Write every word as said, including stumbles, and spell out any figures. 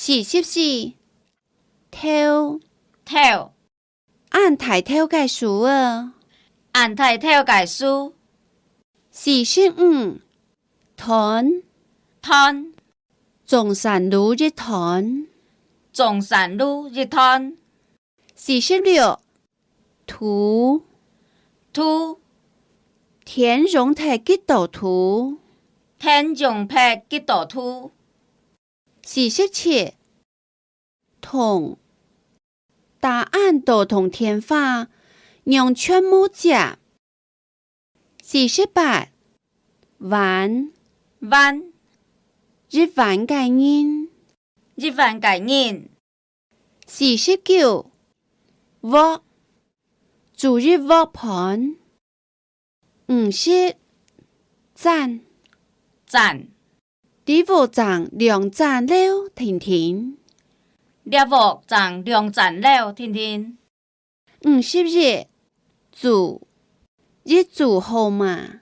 四十四，豆。豆。恁大豆个樹仔。恁大豆个樹。四十五，段。段。中山路一段。中山路一段。四十六，渡。渡。天湧忒幾多渡。天湧忒幾多渡。四十七， 筒。打恁多筒電話，仰全無接。四十八，碗。碗。一碗个人。一碗个人。四十九，鑊。煮一鑊飯。 五十，棧。棧。這屋正兩棧尞定定。這屋正兩棧尞定定。五十一，組。一組號碼。